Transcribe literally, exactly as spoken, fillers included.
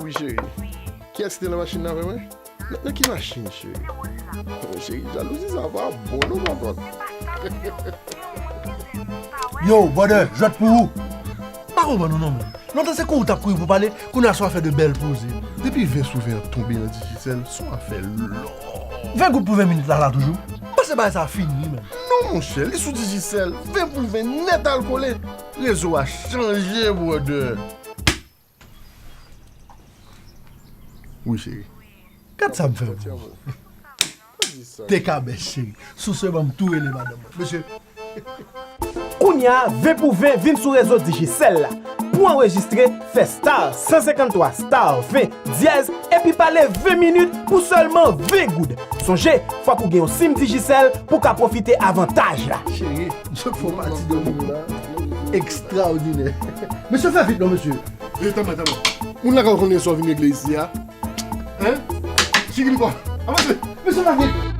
Wi, cheri. Kiyès ki te nan machin nan avè mwen? Nan, nan ki machin, cheri? Cheri, jalouzi sa pa bon, non, papa. Yo, brother, jwèt pou ou. Pa konprann ou non, men. Lontan se kou ou t ap kouri pou pale, kounye a se yon afè de bèl poze. Depi ven sou ven an tonbe nan Digicel, se yon afè lò. Ven goud pou ven minit la, la toujou. Panse bagay sa fini, men. Non, monchè, li sou Digicel, ven pou ven nèt al kole. Rezo a chanje, brother. Wi, cheri. Gad sa m fè pou ou. Te kabèch, cheri. Sou se ban m tou rele madanm mwen. Mesye. Kounya, ven pou ven vin sou rezo Digicel la. Pou anrejistre, fè star san senkanntwa star ven dyèz epi pale ven minit pou sèlman ven goud. Sonje, fòk ou gen yon sim Digicel pou w ka pwofite avantaj la. Cheri, m sot fè yon pati de mouvman ekstraòdinè. Mesye, fè vit non, mesye. Tanmen, tanmen. Moun la ka konnen sa w vin regle isi a. Hein? Chiki m kwa. Avanse. Mesye, fè vit.